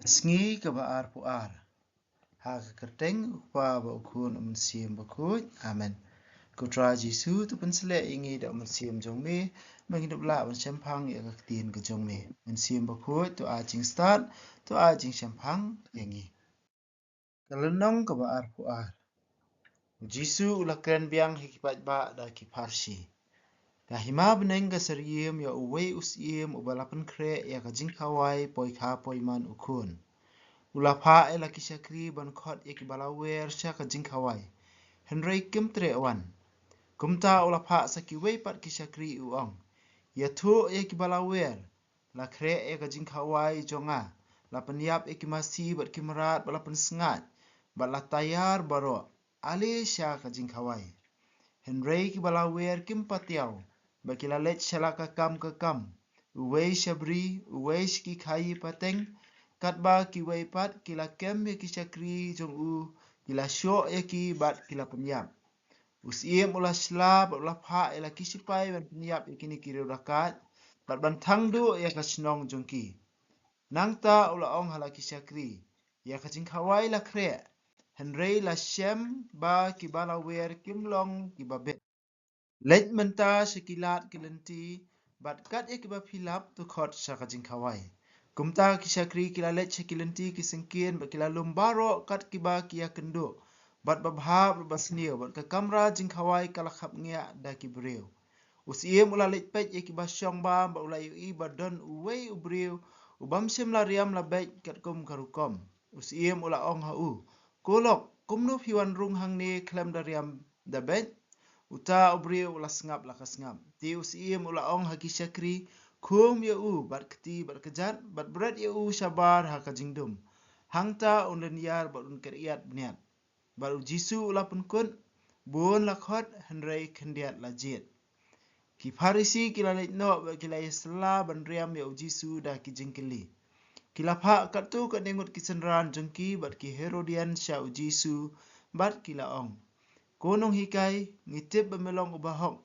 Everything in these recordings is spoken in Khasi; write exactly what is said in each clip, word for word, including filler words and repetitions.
Sngi kaba arphew ar. Ha ka kyrteng u Kpa bad u Khun, u Mynsiem Bakhuid. Amen. Ko Trai Jisu, to pynsleh ïa ngi da u Mynsiem jong me, ba ngin ïoh lah ban shemphang ïa ka ktien ka jong me. Mynsiem Bakhuid, to ai jingstad, to ai jingshemphang ïa ngi. Ka lynnong kaba arphew ar. U Jisu u la kren biang ha ki paidbah da ki pharshi. Ka hima bneng ka syriem ïa uwei u syiem uba la pynkhreh ïa ka jingkhawai poikha poiman u khun. U la phah ïa la ki shakri ban khot ïa kiba la wer sha ka jingkhawai, hynrei kim treh wan. Kumta u la phah sa kiwei pat ki shakri, u ong, ïathuh ïa kiba la wer, la khreh ïa ka jingkhawai jong nga, la pynïap ïa ki masi bad ki mrad bad la pynsngaid, bad la taiar baroh, ale sha ka jingkhawai. Hynrei kiba la wer kim patiaw, bad ki la leit sha la ka kam ka kam, uwei sha bri, uwei sha ki khaïi pateng, katba kiwei pat ki la kem ïa ki shakri jong u, ki la shoh ïa ki bad ki la pynïap. U syiem u la shla bad u la phah ïa la ki shipai ban pynïap ïa kine ki riewdakaid, bad ban thang duh ïa ka shnong jong ki. Nangta u la ong ha la ki shakri, ïa ka jingkhawai la khreh, hynrei la shem ba kiba la wer kim long kiba bit. Leit mynta sha ki lad ki lynti, bad kat ïa kiba phi lap to khot sha ka jingkhawai. Kumta ki shakri ki la leit sha ki lynti ki syngkien bad ki la lum baroh kat kiba ki ïakynduh, bad babha bad basniew, bad ka kamra jingkhawai ka la khapngiah da ki briew. U syiem u la leit peit ïa kiba shong bam bad u la ïohi ba don uwei u briew u bym shym la riam la beit katkum ka rukom. U syiem u la ong ha u, ko lok, kumno phi wan rung hangne khlem da riam da beit? Uta u briew u la sngap la ka sngap. Te u syiem u la ong ha ki shakri, khum ïa u bad kti bad kjat, bad bret ïa u shabar ha ka jingdum. Hangta un lynñiar bad un kyrïat bniat. Bad u Jisu u la pynkut, bun la khot, hynrei khyndiat la jied. Ki Pharisi ki la leit noh bad ki la ïasylla ban riam ïa u Jisu da ki jingkylli. Ki la phah katto katne ngut ki synran jong ki bad ki Herodian sha u Jisu, bad ki la ong, ko nonghikai, ngi tip ba me long uba hok,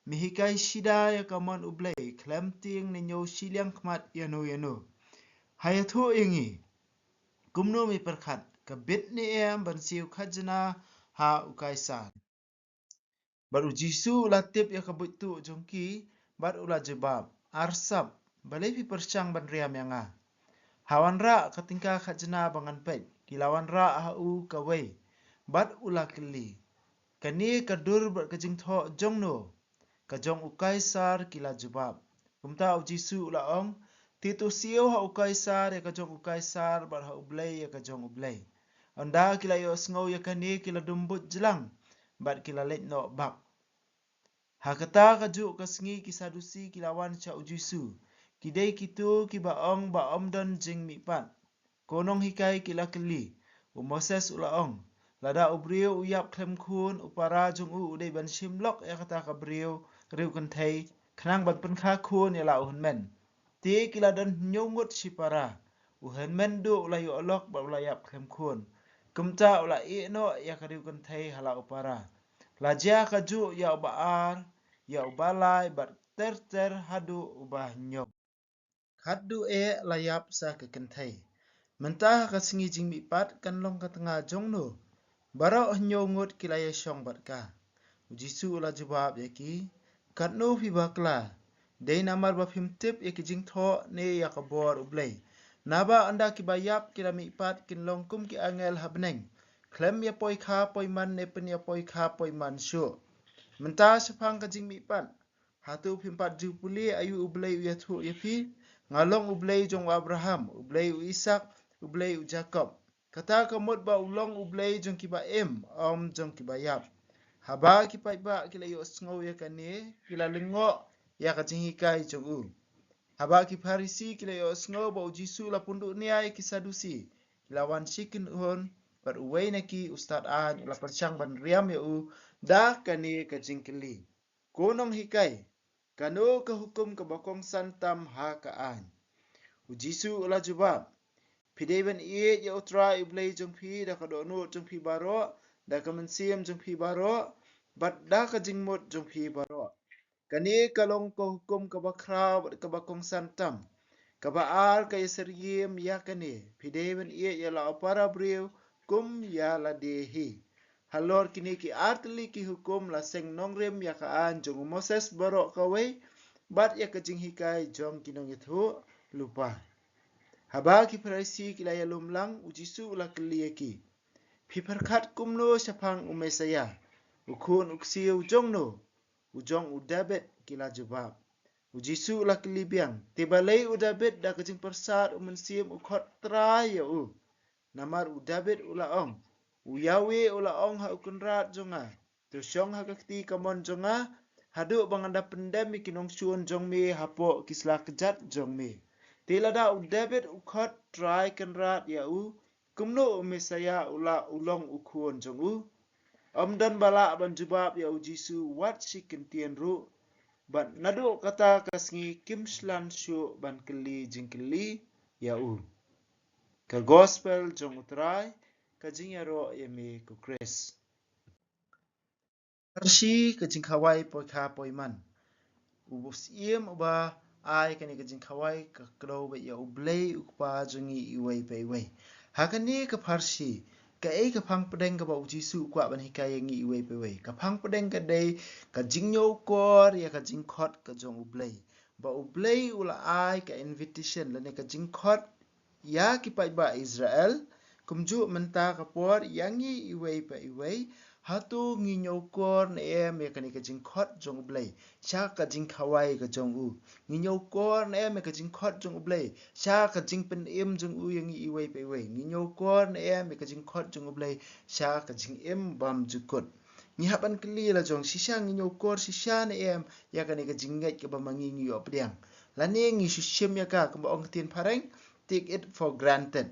me hikai shida ïa ka mon U Blei khlem tieng ne ñiew shiliang khmat ïano ïano. Ha ïathuh ïa ngi, kumno me pyrkhat, ka bit ne em ban siew khajna ha u Kaisar? Bad u Jisu u la tip ïa ka buit tuh jong ki, bad u la jubab, arsap, balei phi pyrshang ban riam ïa nga? Ha wanrah ka tyngka khajna ba ngan peit. Ki la wanrah ha u kawei, bad u la kylli, kane ka dur bad ka jingthoh jongno? Ka jong u Kaisar, ki la jubab. Kumta u Jisu u la ong, te to siew ha u Kaisar ïa ka jong u Kaisar, bad ha U Blei ïa ka jong U Blei. Ynda ki la ïohsngew ïa kane ki la dum buit jlang, bad ki la leit noh bak. Ha kata kajuh ka sngi ki Sadusi ki la wan sha u Jisu. Ki dei kito kiba ong ba ym don jingmihpat. Ko nonghikai, ki la kylli, u Moses u la ong, lada u briew u ïap khlem khun, u para jong u u dei ban shim lok ïa kata ka briew riewkynthei, khnang ban pynkha khun ïa la u hynmen. Te ki la don hynñiew ngut shipara. U hynmen duh u la ïoh lok bad u la ïap khlem khun. Kumta u la ïeh noh ïa ka riewkynthei ha la u para. La jia kajuh ïa u ba ar, ïa u ba lai, bad ter ter haduh u ba hynñiew. Khatduh eh la ïap sa ka kynthei. Mynta ha ka sngi jingmihpat kan long ka tnga jongno? Baroh hynñiew ngut ki la ïashong bad ka. U Jisu u la jubab ïa ki, katno phi bakla? Dei namar ba phim tip ïa ki jingthoh ne ïa ka bor U Blei? Naba ynda kiba ïap ki la mihpat kin long kum ki angel ha bneng, khlem ïa poikha poiman ne pynïa poikha poiman shuh. Mynta shaphang ka jingmihpat, hato phim pat ju pule aïu U Blei u ïathuh ïa phi, nga long U Blei jong u Abraham, U Blei u Isak, U Blei u Jakob? Kata ka mut ba u long U Blei jong kiba im, ym jong kiba ïap. Haba ki paidbah ki la ïohsngew ïa kane, ki la lyngngoh ïa ka jinghikai jong u. Haba ki Pharisi ki la ïohsngew ba u Jisu u la pynduh nia ïa ki Sadusi, ki la wan shi kynhun, bad uwei na ki, u stad aiñ, u la pyrshang ban riam ïa u da kane ka jingkylli, ko nonghikai, kano ka hukum kaba kongsan tam ha ka aiñ? U Jisu u la jubab, phi dei ban ïeit ïa U Trai U Blei jong phi da ka dohnud jong phi baroh, da ka mynsiem jong phi baroh, bad da ka jingmut jong phi baroh. Kane ka long ka hukum kaba khraw bad kaba kongsan tam. Kaba ar ka ïasyriem ïa kane, phi dei ban ïeit ïa la u para briew kum ïa lade hi. Halor kine ki artylli ki hukum la seng nongrim ïa ka aiñ jong u Moses baroh kawei, bad ïa ka jinghikai jong ki nongïathuhlypa. Haba ki Pharisi ki la ïalum lang, u Jisu u la kylli ïa ki, phi pyrkhat kumno shaphang u Messaïah? U khun u ksiew jongno? U jong u Dabid, ki la jubab. U Jisu u la kylli biang, te balei u Dabid da ka jingpyrsad u Mynsiem u khot Trai ïa u? Namar u Dabid u la ong, u Yahweh u la ong ha u Kynrad jong nga, to shong ha ka kti kamon jong nga, haduh ba ngan da pyndem ïa ki nongshun jong me hapoh ki sla kjat jong me. Te lada u Dabid u khot Trai Kynrad ïa u, kumno u Messaïah u la u long u khun jong u? Ym don ba lah ban jubab ïa u Jisu wat shi kyntien ruh, bad naduh kata ka sngi kim shlan shuh ban kylli jingkylli ïa u. Ka Gospel jong u Trai. Ka jingïaroh ïa me ko Khrist. Pharshi, ka jingkhawai poikha poiman. U syiem uba ai kane ka jingkhawai ka kdew beit ïa U Blei U Kpa jong ngi iwei pa iwei. Ha kane ka pharshi, kaei ka phang pdeng kaba u Jisu u kwah ban hikai ïa ngi iwei pa iwei? Ka phang pdeng ka dei ka jingñiewkor ïa ka jingkhot ka jong U Blei. Ba U Blei u la ai ka invitation lane ka jingkhot ïa ki paidbah Israel, kumjuh mynta ka por ïa ngi iwei pa iwei, hato ngi ñiewkor ne em ïa kane ka jingkhot jong U Blei sha ka jingkhawai ka jong u? Ngi ñiewkor ne em ïa ka jingkhot jong U Blei sha ka jingpynim jong u ïa ngi iwei pa iwei? Ngi ñiewkor ne em ïa ka jingkhot jong U Blei sha ka jingim bymjukut? Ngi hap ban kylli la jong, shisha ngi ñiewkor shisha ne em ïa kane ka jingngeit kaba ma ngi ngi ïoh pdiang? Lane ngi shu shim ïa ka, kumba ong ktien phareng, take it for granted.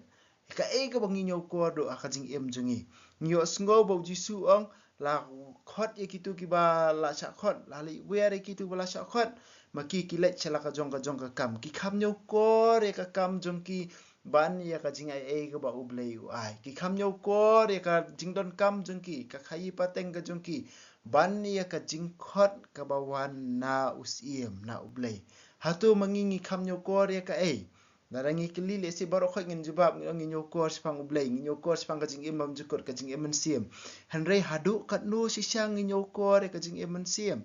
Kaei kaba ngi ñiewkor duh ha ka jingim jong ngi? Ngi ïohsngew ba u Jisu u ong, la khot ïa kito kiba la shah khot, la leit wer ïa kito ba la shah khot. Ma ki ki leit sha la ka jong ka jong ka kam. Ki kham ñiewkor ïa ka kam jong ki ban ïa ka jingai ei kaba U Blei u ai. Ki kham ñiewkor ïa ka jingdonkam jong ki, ka khaïi pateng ka jong ki ban ïa ka jingkhot kaba wan na u Syiem, na U Blei. Hato ma ngi ngi kham ñiewkor ïa kaei? Lada ngi kylli lehse baroh khoit ngin jubab, ngi ong ngi ñiewkor shaphang U Blei, ngi ñiewkor shaphang ka jingim bymjukut, ka jingim mynsiem. Hynrei haduh katno shisha ngi ñiewkor ïa ka jingim mynsiem?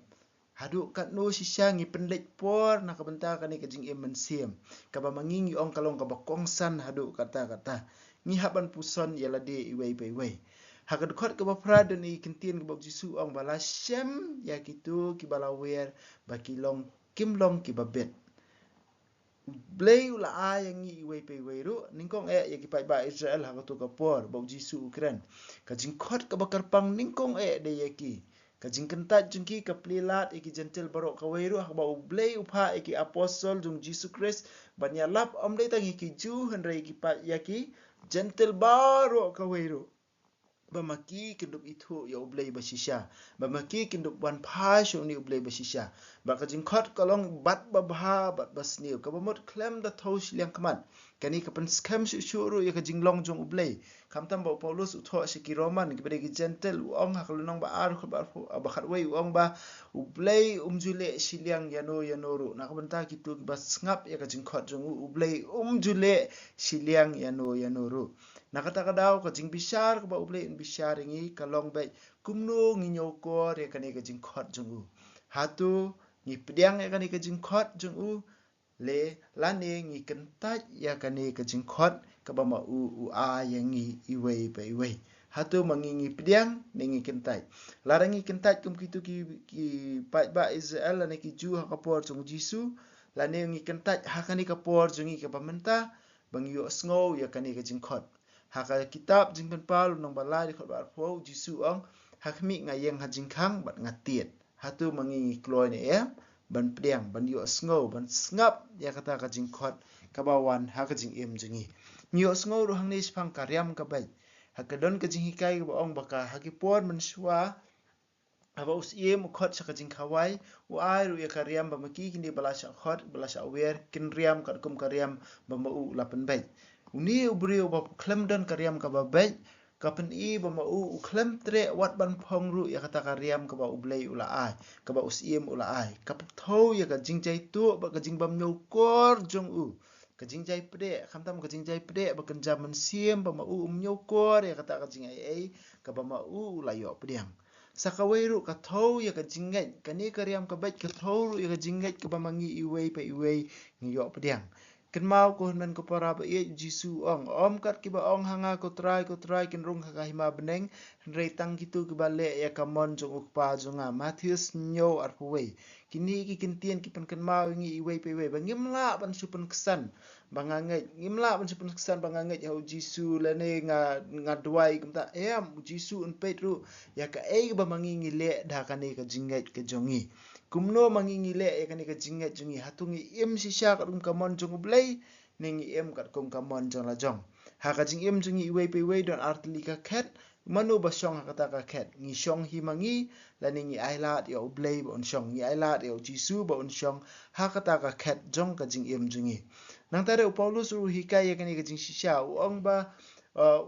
Haduh katno shisha ngi pynleit por na ka bynta kane ka jingim mynsiem, kaba ma ngi ngi ong ka long kaba kongsan haduh katta katta? Ngi hap ban puson ïa lade iwei pa iwei. Ha ka dkhot kaba phra don ïa ki kyntien kaba u Jisu u ong ba la shem ïa kito kiba la wer ba ki long, kim long kiba bit. U Blei u la ai ïa ngi iwei pa iwei ruh, nyngkong eh ïa ki paidbah Israel ha kato ka por ba u Jisu u kren. Ka jingkhot kaba kyrpang nyngkong eh dei ïa ki. Ka jingkyntait jong ki ka plie lad ïa ki Jentil baroh kawei ruh, haba U Blei u phah ïa ki apostol jong u Jisu Khrist ban ïalap ym dei tang ïa ki Jiw hynrei ïa ki pa, ïa ki Jentil baroh kawei ruh. Ba ma ki kin dup ithuh ïa U Blei ba shisha. Ba ma ki kin dup wan phai sha une U Blei ba shisha. Ba ka jingkhot ka long bad babha bad basniew, kaba mut khlem da thew shiliang khmat. Kane ka pynskhem shuh shuh ruh ïa ka jinglong jong U Blei. Khamtam ba u Paulus u thoh sha ki Roman, kiba dei ki Jentil, u ong ha ka lynnong ba ar, ba khatwei, u ong ba U Blei um ju leh shiliang ïano ïano ruh na ka bynta kito kiba sngap ïa ka jingkhot jong u. U Blei um ju leh shiliang ïano ïano ruh. Na kata ka daw ka jingbishar kaba U Blei un bishar ïa ngi ka long beit kumno ngi ñiewkor ïa kane ka jingkhot jong u. Hato ngi pdiang ïa kane ka jingkhot jong u, le lane ngi kyntait ïa kane ka jingkhot kaba ma u u ai ïa ngi iwei pa iwei? Hato ma ngi ngi pdiang ne ngi kyntait? Lada ngi kyntait kum kito ki, ki paidbah Israel lane ki Jiw ha ka por jong u Jisu, lane ngi kyntait ha kane ka por jong ngi kaba mynta, ba ngi ïohsngew ïa kane ka jingkhot. Ha ka kitab Jingpynpaw lynnong ba lai dkhot ba arphew, u Jisu u ong, ha khmih nga ïeng ha jingkhang bad nga tied. Hato ma ngi ngi kloi ne em ban pdiang, ban ïohsngew, ban sngap ïa kata ka jingkhot kaba wan ha ka jingim jong ngi? Ngi ïohsngew ruh hangne shaphang ka riam ka beit. Ha ka don ka jinghikai kaba ong ba ka ha ki por mynshuwa, haba u Syiem u khot sha ka jingkhawai, u ai ruh ïa ka riam ba ma ki kine ba la shah khot, ba la shah wer, kin riam katkum ka riam ba ma u u la pynbeit. Une u briew ba khlem don ka riam kaba beit, ka pyni ba ma u u khlem treh wat ban phong ruh ïa kata ka riam kaba U Blei u la ai, kaba u Syiem u la ai. Ka pynthew ïa ka jingjaituh bad ka jingbymñiewkor jong u. Ka jingjai pdeh, khamtam ka jingjai pdeh ba kynja mynsiem ba ma u um ñiewkor ïa kata ka jingaiei kaba ma u u la ïoh pdiang. Sa kawei ruh ka thew ïa ka jingngeit, kane ka riam ka beit ka thew ruh ïa ka jingngeit kaba ma ngi iwei pa iwei ngi ïoh pdiang. Kynmaw ko hynmen ko para ba ïeit, u Jisu u ong, ym kat kiba ong ha nga ko Trai, ko Trai, kin rung ha ka hima bneng, hynrei tang kito kiba leh ïa ka mon jong u Kpa jong nga. Mathaios hynñiew arphew wei. Kine ki kyntien ki pynkynmaw ïa ngi iwei pa iwei ba ngim lah ban shu pynksan ba nga ngeit, ngim lah ban shu pynksan ba nga ngeit ha u Jisu lane nga, nga duwai kumta. Em, u Jisu un peit ruh ïa kaei ba ma ngi ngi leh da kane ka jingngeit ka jong ngi. Kumno ma ngi ngi leh ïa kane ka jingngeit jong ngi? Hato ngi im shisha katkum ka mon jong U Blei, ne ngi im katkum ka mon jong la jong? Ha ka jingim jong ngi iwei pa iwei don ar tylli ka khet. Mano ba shong ha kata ka khet? Ngi shong hi ma ngi, lane ngi ailad ïa U Blei ba un shong, ngi ailad ïa u Jisu ba un shong ha kata ka khet jong ka jingim jong ngi? Nangta ruh u Paulus u hikai ïa kane ka jingshisha, u ong ba, uh,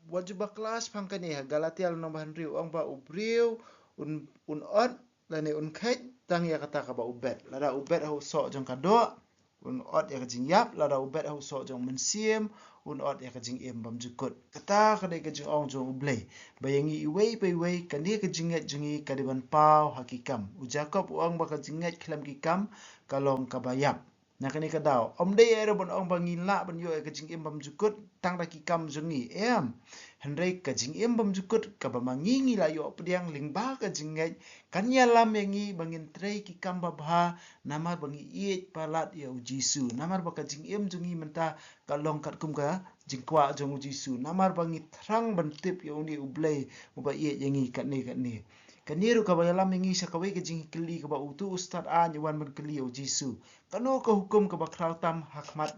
wat ju bakla shaphang kane. Ha Galatia lynnong ba hynriew u ong ba u briew un, un ot lane un kheit tang ïa kata kaba u bet. Lada u bet ha u soh jong ka doh, un ot ïa ka jingïap, lada u bet ha u soh jong u mynsiem, un ot ïa ka jingim bymjukut. Kata ka dei ka jingong jong U Blei ba ïa ngi iwei pa iwei, kane ka jingngeit jong ngi ka dei ban paw ha ki kam. U Jakob u ong ba ka jingngeit khlem ki kam ka long kaba ïap. Na kane ka daw, ym dei ïa ruh ban ong ba ngin lah ban ïoh ïa ka jingim bymjukut tang da ki kam jong ngi, em. Hynrei ka jingim bymjukut kaba ma ngi ngi la ïoh pdiang lyngba ka jingngeit kan ïalam ïa ngi ba ngin trei ki kam babha, namar ba ngi ïeit palat ïa u Jisu, namar ba ka jingim jong ngi mynta ka long katkum ka jingkwah jong u Jisu, namar ba ngi thrang ban tip ïa une U Blei uba ïeit ïa ngi katne katne. Kane ruh kaba ïalam ïa ngi sha kawei ka jingkylli kaba utu u stad aiñ u wan ban kylli ïa u Jisu: Kano ka hukum kaba khraw tam ha khmat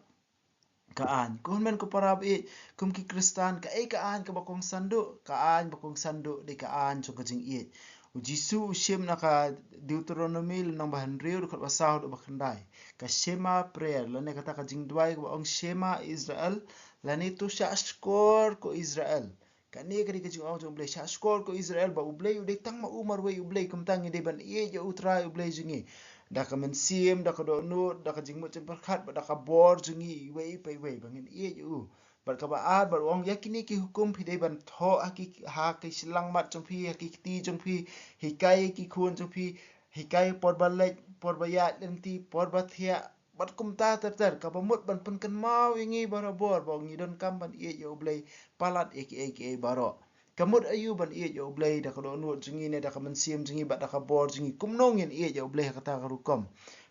ka aiñ? Ko hynmen ko para ba ïeit, kum ki Khristan, kaei ka aiñ kaba kongsan duh? Ka aiñ ba kongsan duh dei ka aiñ jong ka jingïeit. U Jisu u shim na ka Deuteronomi lynnong ba hynriew, dkhot ba saw haduh ba khyndai, ka Shema prayer, lane kata ka jingduwai kaba ong, Shema Israel, lane to shahshkor ko Israel. Kane ka dei ka jingong jong U Blei, shahshkor ko Israel, ba U Blei u dei tang ma u marwei U Blei, kumta ngi dei ban ïeit ïa U Trai U Blei jong ngi da ka mynsiem, da ka dohnud, da ka jingmut jingpyrkhat, bad da ka bor jong ngi iwei pa iwei ba ngin ïeit ïa u. Bad kaba ar, bad u ong, ïa kine ki hukum phi dei ban thoh ha ki, ha ki shyllangmat jong phi, ha ki kti jong phi, hikai ïa ki khun jong phi, hikai por ba leit, por ba ïaid lynti, por ba thiah, bad kumta ter ter, kaba mut ban pynkynmaw ïa ngi barabor ba ngi donkam ban ïeit ïa U Blei palat ïa kiei kiei baroh. Ka mut aïu ban ïeit ïa U Blei da ka dohnud jong ngi ne da ka mynsiem jong ngi bad da ka bor jong ngi? Kumno ngin ïeit ïa U Blei ha kata ka rukom?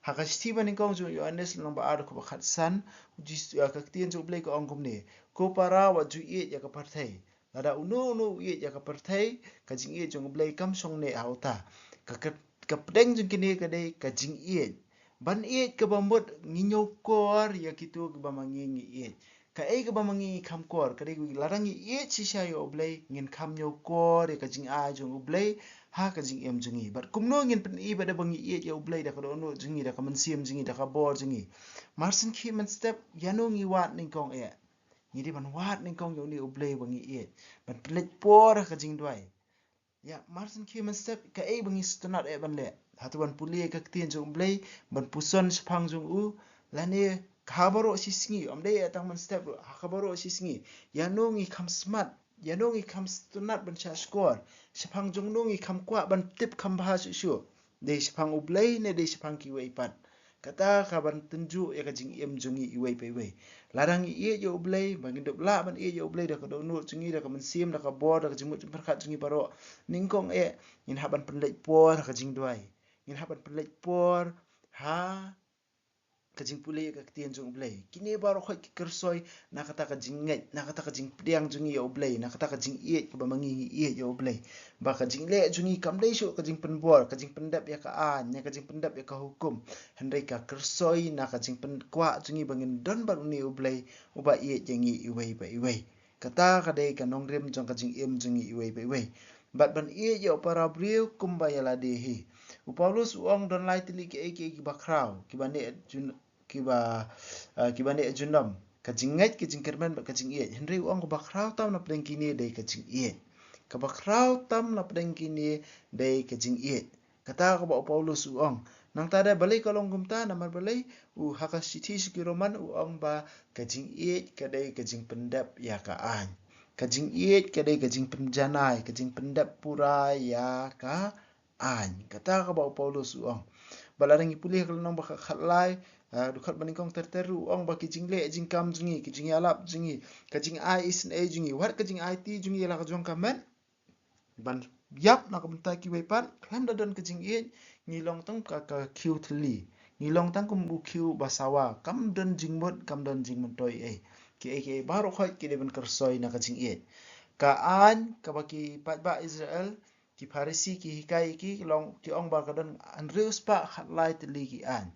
Ha ka shithi banyngkong jong u Ïoannis lynnong ba ar, dkhot ba khatsan, u Jisu, ka ktien jong U Blei ka ong kumne: Ko para, wat ju ïeit ïa ka pyrthei. Lada uno uno u ïeit ïa ka pyrthei, ka jingïeit jong U Blei kam shong neh ha uta. Ka, ka, ka pdeng jong kine ka dei ka jingïeit. Ban ïeit kaba mut ngi ñiewkor ïa kito kiba ma ngi ngi ïeit. Kaei kaba ma ngi ngi kham kor? Ka dei lada ngi ïeit shisha ïa U Blei, ngin kham ñiewkor ïa ka jingai jong U Blei ha ka jingim jong ngi. Bad kumno ngin pyni ba da ba ngi ïeit ïa U Blei da ka dohnud jong ngi, da ka mynsiem jong ngi, da ka bor jong ngi? Mar syn khie mynstep, ïano ngi wad nyngkong eh? Ngi dei ban wad nyngkong ïa une U Blei ba ngi ïeit, ban pynleit por ha ka jingduwai. Ïa, mar syn khie mynstep, kaei ba ngi sngewtynnat eh ban leh? Hato ban pule ka ktien jong U Blei, ban puson shaphang jong u, lane ha baroh shi sngi? Ym dei eh tang mynstep ruh, ha ka baroh shi sngi. Ïano ngi kham smat, ïano ngi kham sngewtynnat ban shahshkor? Shaphang jong no ngi kham kwah ban tip kham bha shuh shuh? Dei shaphang U Blei ne dei shaphang kiwei pat? Kata ka ban tynjuh ïa ka jingim jong ngi iwei pa iwei. Lada ngi ïeit ïa U Blei, ba ngin dup lah ban ïeit ïa U Blei da ka dohnud jong ngi, da ka mynsiem, da ka bor, da ka jingmut jingpyrkhat jong ngi baroh, nyngkong eh ngin hap ban pynleit por ha ka jingduwai. Ngin hap ban pynleit por ha ka jingpule ïa ka ktien jong U Blei. Kine baroh khoit ki kyrsoi na kata ka jingngeit, na kata ka jingpdiang jong ngi ïa U Blei, na kata ka jingïeit kaba ma ngi ngi ïeit ïa U Blei. Ba ka jingleh jong ngi kam dei shuh ka jingpynbor, ka jingpyndep ïa ka aiñ, ne ka jingpyndep ïa ka hukum. Hynrei ka kyrsoi na ka jingpynkwah jong ngi ba ngin don bad une U Blei uba ïeit ïa ngi iwei pa iwei. Kata ka dei ka nongrim jong ka jingim jong ngi iwei pa iwei. Bad ban ïeit ïa u para briew kumba ïa lade hi. U Paulus u ong don lai tylli kiei kiei kiba khraw, kiba neh jun, kiba, ah, kiba neh junom: ka jingngeit, ka jingkyrmen bad ka jingïeit. Hynrei u ong kaba khraw tam na pdeng kine dei ka jingïeit. Kaba khraw tam na pdeng kine dei ka jingïeit. Kata kaba u Paulus u ong, Nangta da balei ka long kumta, namar balei, u ha ka shithi sha ki Roman u ong ba ka jingïeit ka dei ka jingpyndep ïa ka aiñ. Ka jingïeit ka dei ka jingpynjanai, ka jingpyndep pura ïa ka aiñ. Kata kaba u Paulus u ong. Ba lada ngi pule ha ka lynnong ba khatlai, ah, dkhot ba nyngkong ter ter u ong ba ki jingleh jingkam jong ngi, ki jingïalap jong ngi, ka jingai isynei jong ngi, wat ka jingaiti jong ngi la ka jong ka met. Ban ïap na ka bynta kiwei pat, khlem da don ka jingïeit, ngi long tang ka, ka khiew thylli. Ngi long tang kum u khiew ba sawa, kam don jingmut, kam don jingmyntoi ei. Kiei kiei baroh khoit ki dei ban kyrsoi na ka jingïeit. Ka aiñ, kaba ki paidbah Israel, ki Pharisi, ki hikai, ki long, ki ong ba ka don hynriew spah khatlai tylli ki aiñ.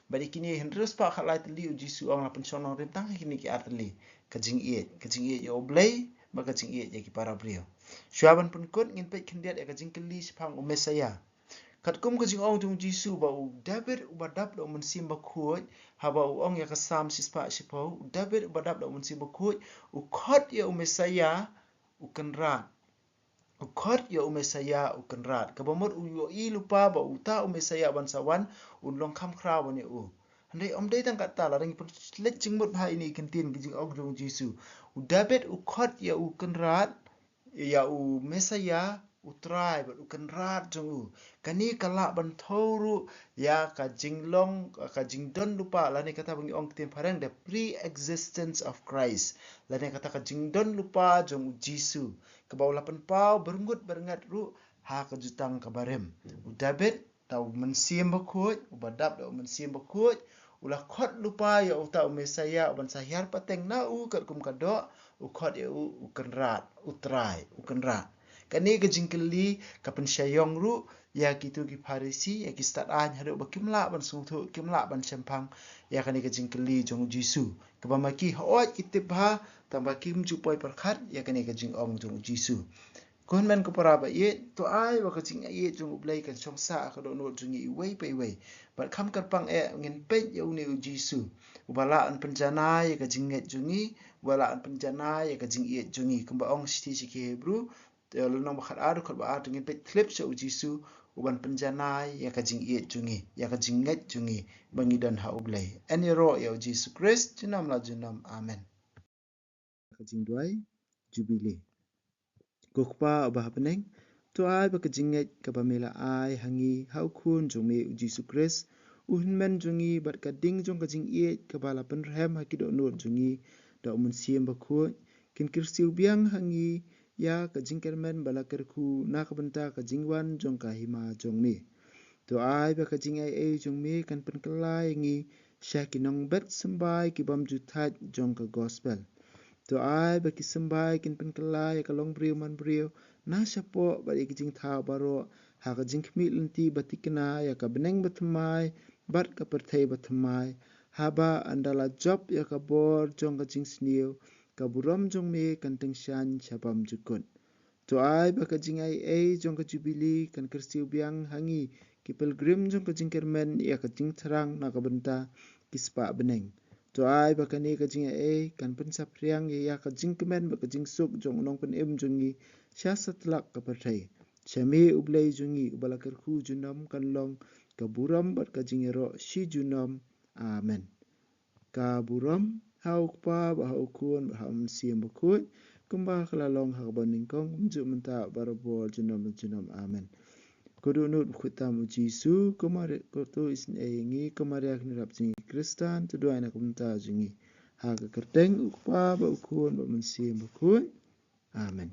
Bad ïa kine hynriew spah khatlai tylli u Jisu u ong la pynshong nongrim tang ha kine ki ar tylli. Ka jingïeit, ka jingïeit ïa U Blei, bad ka jingïeit ïa ki para briew. Shuwa ban pynkut ngin peit khyndiat ïa ka jingkylli shaphang u Messaïah. Katkum ka jingong jong u Jisu ba u David uba dap da u Mynsiem Bakhuid, haba u ong ïa ka Salm shispah shiphew, u David uba dap da u Mynsiem Bakhuid, u khot ïa u Messaïah, u Kynrad. U khot ïa u Messaïah u Kynrad. Kaba mut u ïohi lypa ba uta u Messaïah uban sa wan, un long kham khraw ban ïa u. Hynrei ym dei tang katta, lada ngi pynleit jingmut ha ine i kyntien ki jingong jong u Jisu. U David u khot ïa u Kynrad, ïa u Messaïah, u Trai bad u Kynrad jong u. Kane ka lah ban thew ruh ïa ka jinglong, ka jingdon lypa, lane kata ba ngi ong ktien phareng, the pre-existence of Christ. Lane kata ka jingdon lypa jong u Jisu. Kaba u la pynpaw byrngut byrngat ruh ha ka jutang kaba rim. U David, da u Mynsiem Bakhuid, uba dap da u Mynsiem Bakhuid, u la khot lypa ïa uta u Messaïah, uban sa hiar pateng na u katkum ka doh, u khot ïa u, u Kynrad, u Trai, u Kynrad. Kane ka jingkylli, ka pynshah ïong ruh, ïa kito ki Pharisi, ïa ki stad aiñ haduh ba kim lah ban sngewthuh, kim lah ban shemphang, ïa kane ka jingkylli jong u Jisu. Kaba ma ki hooid ki tip bha, tang ba kim ju poi pyrkhat, ïa kane ka jingong jong u Jisu. Ko hynmen ko para ba ïeit, to ai ba ka jingïeit jong U Blei kan shong sah ha ka dohnud jong ngi iwei pa iwei. Bad kham kyrpang eh ngin peit ïa une u Jisu. Uba lah ban pynjanai ïa ka jingngeit jong ngi, uba lah ban pynjanai ïa ka jingïeit jong ngi. Kumba ong shithi sha ki Hebru, eh, lynnong ba khatar, dkhot ba ar, to ngin peit khlip sha u Jisu, uban pynjanai ïa ka jingïeit jong ngi, ïa ka jingngeit jong ngi, ba ngi don ha U Blei. Yn ïaroh ïa u Jisu Khrist, junom la junom. Amen. Ka jingduwai Jubili. Ko Kpa uba ha bneng, to ai ba ka jingngeit kaba me la ai ha ngi ha u Khun jong me u Jisu Khrist, u hynmen jong ngi bad ka ding jong ka jingïeit kaba la pynrhem ha ki dohnud jong ngi da u Mynsiem Bakhuid, kin kyrsiew biang ha ngi ïa ka jingkyrmen ba la kyrkhu na ka bynta ka jingwan jong ka hima jong me. To ai ba ka jingaiei jong me kan pynkylla ïa ngi sha ki nongbet symbai ki bym ju thait jong ka gospel. To ai ba ki symbai kin pynkylla ïa ka longbriew manbriew na shapoh bad ïa ki jingthaw baroh ha ka jingkhmih lynti ba thikna ïa ka bneng bathymmai bad ka pyrthei bathymmai, haba ynda la jop ïa ka bor jong ka jingsniew, ka burom jong me kan tyngshaiñ sha bymjukut. To ai ba ka jingaiei jong ka Jubili kan kyrsiew biang ha ngi ki pilgrim jong ka jingkyrmen ïa ka jingthrang na ka bynta ki spah bneng. To ai ba kane ka jingaiei kan pynsaphriang ïa, ïa ka jingkmen bad ka jingsuk jong u Nongpynim jong ngi sha satlak ka pyrthei. Sha me U Blei jong ngi uba la kyrkhu junom kan long ka burom bad ka jingïaroh shi junom. Amen. Ka burom ha u Kpa bad ha u Khun bad ha u Mynsiem Bakhuid, kumba ka la long ha kaba nyngkong, mynta, barabor, junom junom. Amen. Ko dohnud bakhuid tam u Jisu, ko Maria, ko to isynei ïa ngi, ko Maria kynrap jong ngi Khristan, to duwai na ka bynta jong ngi. Ha ka kyrteng u Kpa bad u Khun bad u Mynsiem Bakhuid. Amen.